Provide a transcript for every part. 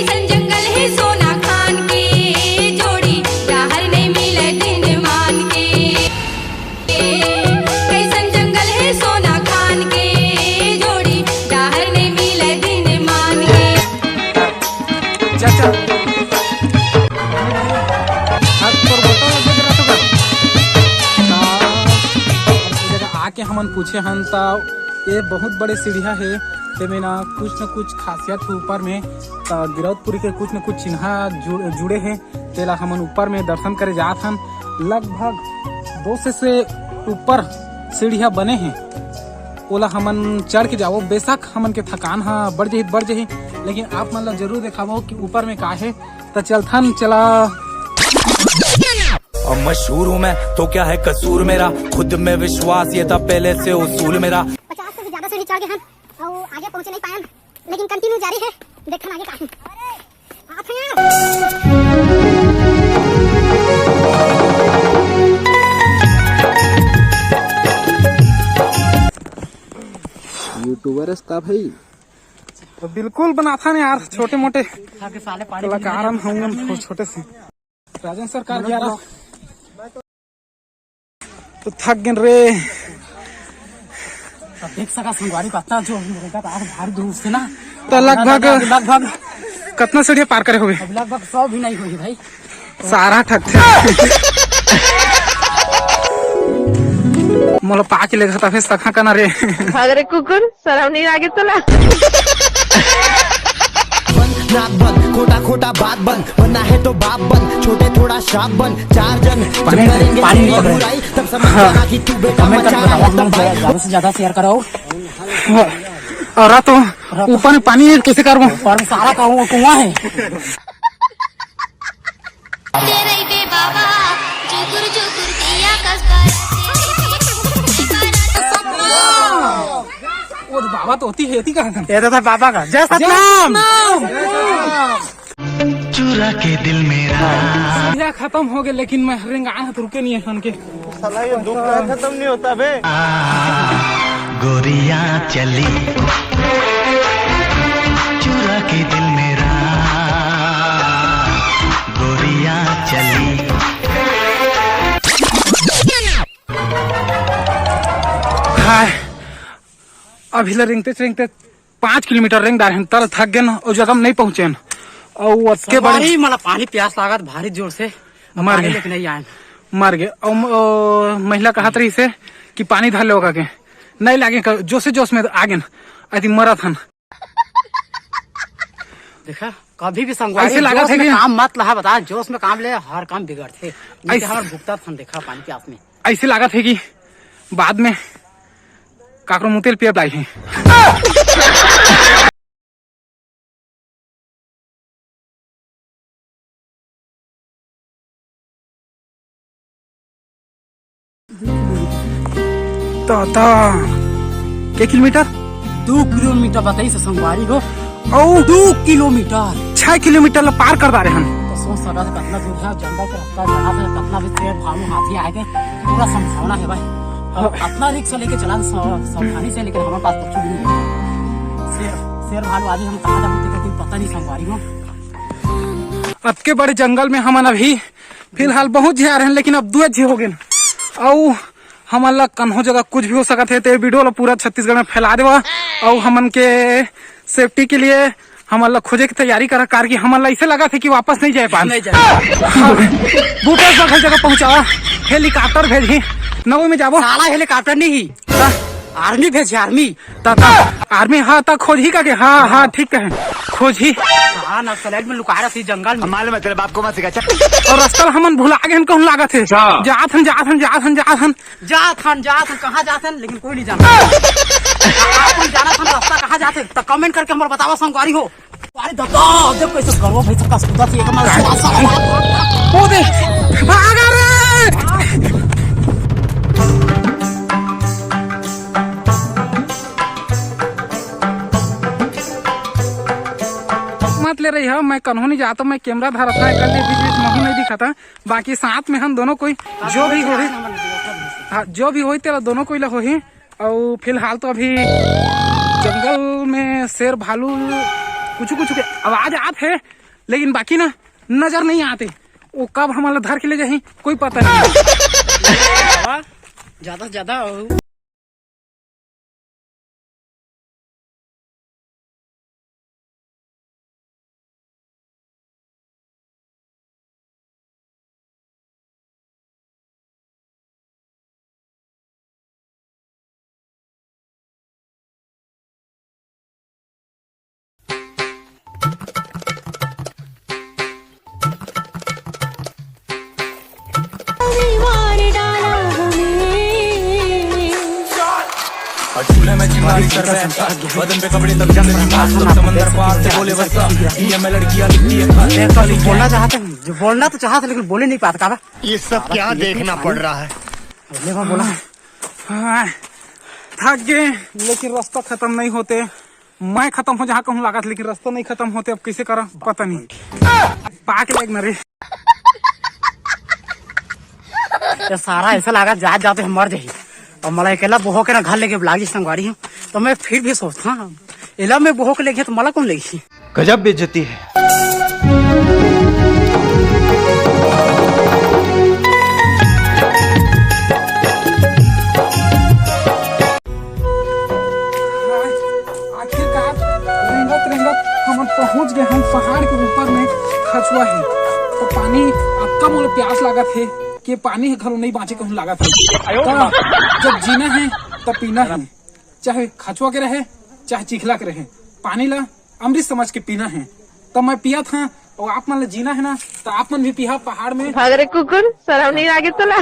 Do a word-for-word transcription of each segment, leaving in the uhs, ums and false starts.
कैसन जंगल हे सोना खान के जोड़ी, डहर नहीं मिले दिन मान के। कैसन जंगल हे सोना खान के जोड़ी, डहर नहीं मिले दिन मान के। चाचा, हाथ पर बोतल लग रहा तो का? आके हमन पूछे हन, त ये बहुत बड़े सीढ़िया हे, तेमे ना कुछ न कुछ खासियत हे ऊपर में। त गिरौदपुरी के कुछ न कुछ चिन्हा जुड़-, जुड़े हे, तेला हमन ऊपर में दर्शन करे जात हन। लगभग दो सौ से ऊपर सीढ़िया बने हे, ओला हमन चढ़ के जाबो। बेशक हमन के थकान ह बढ़ जही, बढ़ जही, लेकिन आप मन ला जरूर देखाबो कि ऊपर में का हे। त चलथन, चला। अब मशहूर हूँ मैं, तो क्या है कसूर मेरा? खुद में विश्वास, ये था पहले से उसूल मेरा। पचास से भी ज्यादा सीढ़ी चढ़ गए हम और आगे पहुंचे नहीं पाए, लेकिन कंटिन्यू जारी है। देखन आगे का है। आप हैं? YouTuber है भाई। तो बिल्कुल बनाथन यार, छोटे मोटे कलाकार हम, छोटे से। राजन सरकार ग्यारह। तो थक गेन रे। तो देख सका संगवारी, पत्ता जो हम रहेगा तो आज भारी दूर से ना। तो लगभग, लगभग कतना सीढ़िया पार करे होबे? अब लगभग सौ भी नहीं होही भाई। सारा ठक ठक। मोला पाके ले घटा फेस तखा कना रे। भाग रे कुकुर, शरम नहीं लागे तोला? बंद, नाक बंद, खोटा खोटा बात बंद, बनना है तो बाप बन, छोटे थोड़ा श्राप बन, चार जन पानी, जब करेंगे पानी तेरी नहीं पकड़ रहा। बुराई, तब समझ हाँ। जाना कि तू बेटा कमेंट करके मचाया बताओ, है हम लोग तबाही। ज्यादा से ज्यादा शेयर करो। और रात तो ऊपर में पानी है, कैसे करबो? ऊपर में सारा का वो कुआं है। तेरे बे बाबा, जुगुर जुगुर दिया कस बारा तेरे बे बारा। वो तो बाबा तो होती है, थी कहाँ? ये तो था बाबा का। जय सतनाम। चुरा के दिल मेरा। सीधा खत्म हो गए, लेकिन मैं रेंगाए हाथ रुके नहीं है हन के। साला ये दुख का खत्म नहीं होता बे। गोरिया चली चुरा के दिल मेरा, गोरिया चली। हाय, अभी ले रेंगते रेंगते पाँच किलोमीटर रेंग डारे हन, तल थक गेन, ओ जगह में नहीं पहुंचेन। और अतके बड़े संगवारी, मला पानी प्यास लागत भारी जोर से, मर पानी गए। लेके नहीं आए। मर गए। और म-, ओ, महिला कहत रही से कि पानी धर ले होगा के, नहीं लागे, क-, जोश से जोश में आ गेन, अति मरत हन। देखा, कभी भी संगवारी ऐसे लागत जोश है में कि काम मत लहा, बता, जोश में काम ले, हर काम बिगड़थे। नहीं तो ऐसे हमार भुगतत हन, देखा, पानी प्यास में। ऐसे लागत है कि बाद में काकरो मुतेल पियब लागी। तो, तो, के किलोमीटर? दो किलोमीटर बताई से संगवारी हो। औ? दो किलोमीटर। छह किलोमीटर ला पार कर डारे हन। तो सोच सकत है कितना दूर है, जंगल के रास्ता जाना है, कितना भी शेर, भालू, हाथी आए के पूरा संभावना है भाई। और हाँ। अपना रिक्शा लेके चला, सा-, सावधानी से, लेकिन हमारे पास कुछ भी नहीं है। शेर, शेर भालू आदि हम कहाँ जाबो, तेकर कोई पता नहीं संगवारी हो। अतके बड़े जंगल में हमन अभी फिलहाल बहुत झिया रहे हैं, लेकिन अब दुए झी हो गए। अउ हमन ला कन्हो जगह कुछ भी हो सकत है, तो ये वीडियो ला पूरा छत्तीसगढ़ में फैला देवा। अउ हमन के सेफ्टी के लिए हमन ला खोजे के तैयारी करा, कार की हमन ला ऐसे लगा थे कि वापस नहीं जाए पान। नहीं जाए। हाँ, भूपेश बघेल जगह पहुंचावा, हेलीकॉप्टर भेजी, नवी में जाबो। साला हेलीकॉप्टर नहीं ही, हाँ। आर्मी भेजी, आर्मी। ता, ता, आर्मी, हाँ, ता खोजही का के? हाँ, हाँ, ठीक है, खोजही। हाँ, नक्सलाइट में लुका रहा थी जंगल में। मालूम है, तेरे बाप को मत सिखा, चल। और रास्ता ला हमन भुला गए, कहूँ लागत है। अच्छा। जात हन, जात हन, जात हन, जात हन। जात हन, जात हन, कहाँ जात हन, लेकिन कोई नहीं जानता। आप कोई जानत हन रास्ता कहाँ जात है, तो कमेंट करके हमारे बतावा संगवारी हो। अरे दादा, देख कैसे गरवा भैंस का सूदा थी, एकदम स्वाद सा। वो दे, भागा रे। मत ले रही हो, मैं कन्हो नहीं जाता, मैं कैमरा धरा था, एकर लिए बीच बीच महू नहीं दिखा था। बाकी साथ में हम दोनों कोई जो भी होही, हाँ, जो भी होही तेरा दोनों कोई ला होही। और फिलहाल तो अभी जंगल में शेर भालू कुछ कुछ के आवाज आत हे, लेकिन बाकी ना नजर नहीं आते। वो कब हमला धर के ले जाही, कोई पता नहीं। ज्यादा से ज्यादा और चूल्हे में चिंगारी कर रहे हैं, बदन पे कपड़े तब जंग निकाल, समंदर पार से बोले बस, ये मैं लड़कियां लिखती है। बोलना चाहते हैं, जो बोलना तो चाहते हैं, लेकिन बोले नहीं पाते। का ये सब क्या देखना पड़ रहा है? बोले, बोला। हाँ, थक गए, लेकिन रास्ता खत्म नहीं होते। मैं खत्म हो जहाँ कहूँ लागत, लेकिन रास्ता नहीं खत्म होते। अब कैसे करा, पता नहीं। पाक लेग न रे। ये सारा ऐसा लागत, जात जाते हम मर जाही। और मला अकेला बोहो के ना घर लेके लाग जी संगवारी हूँ, तो मैं फिर भी सोचता हूँ, एला मैं बोहो के लेके तो मला कौन लेगी? गजब बेइज्जती है। आखिरकार रेंगत रेंगत हमन पहुंच गए हन पहाड़ के ऊपर में। खचुआ हे, तो पानी अतका मोला प्यास लागत हे कि पानी ह घलो नहीं बांचे कहूं लागत हे। त जब जीना हे, त पीना हे, चाहे खचुआ के रहे, चाहे चिखला के रहे, पानी ला अमृत समझ के पीना हे। त मैं पियत हां, और आप मन ला जीना हे ना, त आप मन भी पिहा पहाड़ में। भाग रे कुकुर, शरम नहीं लागे तोला?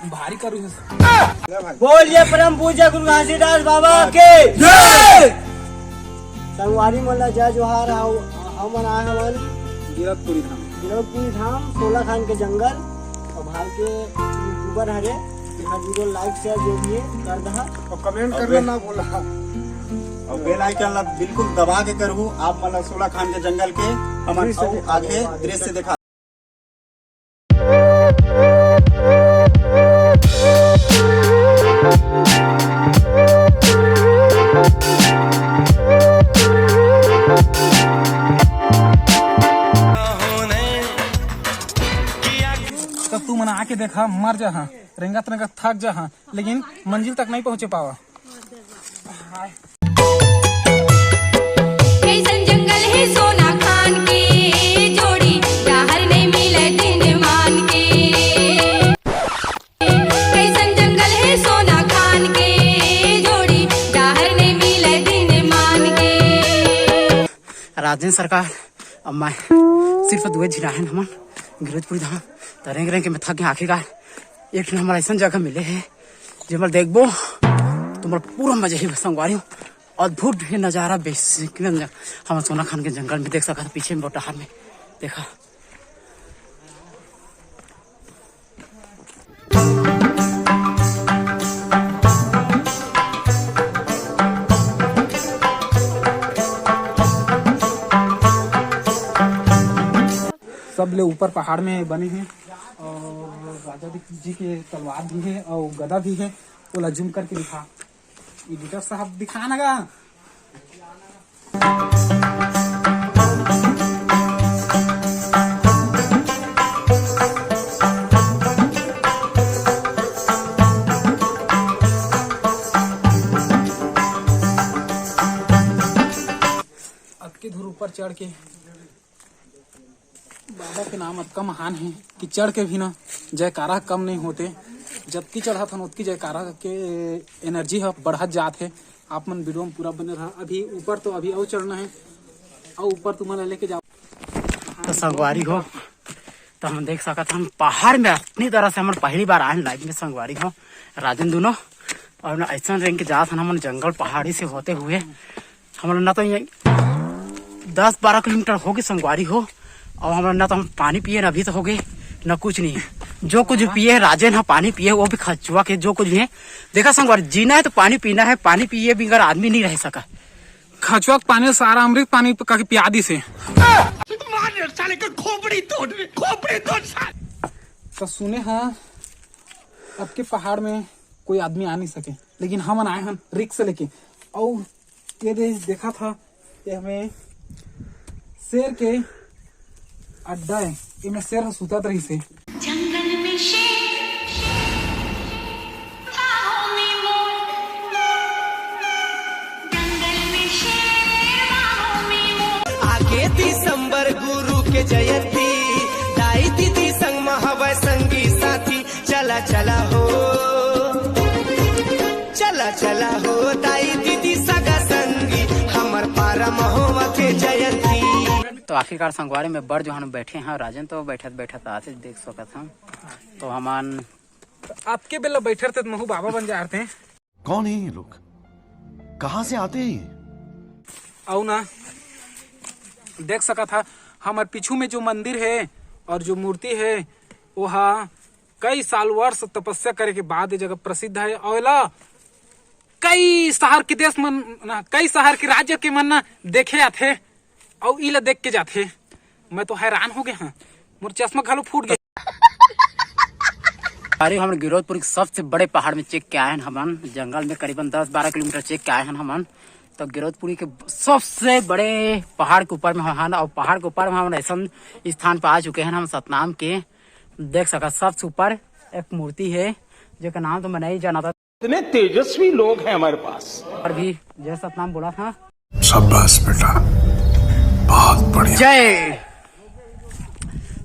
भारी करू है। बोलिए परम पूज्य गुरु घासीदास बाबा के जय। संगवारी मन ला जय जोहार। हम, हमन आए हवन गिरौदपुरी धाम। गिरौदपुरी धाम, सोला खान के जंगल। और भाई के यूट्यूबर हरे, तेखर वीडियो लाइक शेयर जो भी है कर दहा। और कमेंट और करना बेल ना भूला। और बेल आइकन ला बिल्कुल दबा के करहू। आप मन ला सोला खान के जंगल के हमन दृश्य अउ दिखा आगे दो, दृश्य दिखा। तो तू मन आके देखा, मर जाहा, रेंगत रेंगत थक जाहा, लेकिन मंजिल तक नहीं पहुंचे पावा। कैसन जंगल हे सोना खान के जोड़ी, डहर नहीं मिले दिन मान के। कैसन जंगल हे सोना खान के जोड़ी, डहर नहीं मिले दिन मान के। राजेंद्र सरकार, अब मैं सिर्फ दुए झिन रहेन हमन गिरौदपुरी धाम, त रेंग रेंग के मैं थक गया। आखिरकार एक ठन हमर ऐसन जगह मिले हे, जेमल देखबो, तुम्हारा पूरा मजा ही संगवारी हो। अद्भुत ही नजारा, बेसिक नजारा। हम सोना खान के जंगल में देख सकत, पीछे में डहर में देखा। सबले ऊपर पहाड़ में बने हे और राजा जी के तलवार भी हे और गदा भी हे। ओला जूम करके दिखा, एडिटर साहब, दिखा ना गा। अतके दूर ऊपर चढ़ के बाबा के नाम अतका महान हे कि चढ़ के भी ना जयकारा कम नहीं होते। जतकी चढ़त हन, ओतकी जयकारा के एनर्जी ह बढ़त जात हे। आप मन वीडियो में पूरा बने रहा। अभी ऊपर तो अभी अउ चढ़ना हे, अउ ऊपर तुम्हारा लेके जाओ। तो संगवारी हो, तो हम देख सकत हन पहाड़ में अपनी तरह से हमन पहली बार आए लाइफ में संगवारी हो, राजन दोनों। और ना ऐसा रेंग के जात हन हमन जंगल पहाड़ी से होते हुए, हमन ना तो ये दस बारह किलोमीटर होगे संगवारी हो, और हमन ना तो हम पानी पिए ना अभी तो होगे ना कुछ नहीं। जो कुछ पिए राजेन ह पानी पिए, वो भी खचुआ के जो कुछ भी है। देखा संगवारी, जीना है तो पानी पीना है, पानी पिए बिगर आदमी नहीं रह सका। खचुआ के पानी सारा अमृत पानी प-, करके पिया दिस हे। मार साले का खोपड़ी तोड़, खोपड़ी तोड़ साले। तो सुने हा, अब के पहाड़ में कोई आदमी आ नहीं सके, लेकिन हमन आए हन रिक्स लेके। अउ ये दे देखा था, ये हमें शेर के अड्डा है, एमे शेर ह सुतत रहिस हे। जंगल में शेर, बाहों में मोर, जंगल में शेर, बाहों में मोर। आगे दिसंबर गुरु के जयंती, दाई दीदी संग म हवय संगी साथी, चला चला हो, चला चला हो, दाई दीदी सगा संगी, हमर पारा म होवत हे जयंती। तो आखिरकार संगवारी में बड़ जो हन बैठे हैं, राजन तो बैठत बैठत आते देख सकत हम। तो हमन आपके बेला बैठर थे, महू बाबा बन जाते हैं। कौन है ये लोग, कहाँ से आते हैं ये? अउ ना देख सकत हा, हमर पीछू में जो मंदिर है और जो मूर्ति है, वो हा कई साल वर्ष तपस्या करे के बाद ये जगह प्रसिद्ध है। और एला कई शहर के देश मन ना, कई शहर के राज्य के मन ना देखे आथे, अउ इला देख के जाथे। मैं तो हैरान हो गया हाँ, मोर चश्मा घलो फूट गया। अरे, हमन गिरौदपुरी के सबसे बड़े पहाड़ में चेक के आए हन हमन, जंगल में करीबन दस बारह किलोमीटर चेक के आए हन हमन। तो गिरौदपुरी के सबसे बड़े पहाड़ के ऊपर में हन, और पहाड़ के ऊपर में हमन ऐसन स्थान पर आ चुके हैं हम सतनाम के। देख सकत सबसे ऊपर एक मूर्ति है, जेकर नाम तो मैं नहीं जानत। इतने तेजस्वी लोग हैं हमारे पास। और भी जय सतनाम बोला था। शाबाश बेटा, बहुत बढ़िया। जय।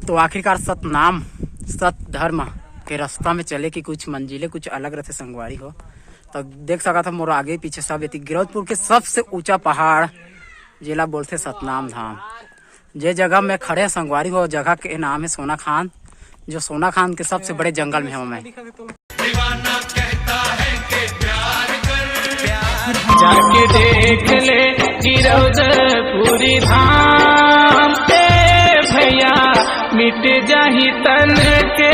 तो आखिरकार सतनाम, सत धर्म के रास्ता में चले कि कुछ मंजिलें कुछ अलग रहते संगवारी हो। तो देख सकत हा मोर आगे पीछे सब एती गिरौदपुर के सबसे ऊंचा पहाड़, जेला बोलथे सतनाम धाम। जे जगह में खड़े संगवारी हो, जगह के नाम है सोना खान, जो सोना खान के सबसे बड़े जंगल में हूँ मैं। जाके देख ले गिरौदपुरी धाम, ए भैया, मिट जाही तन के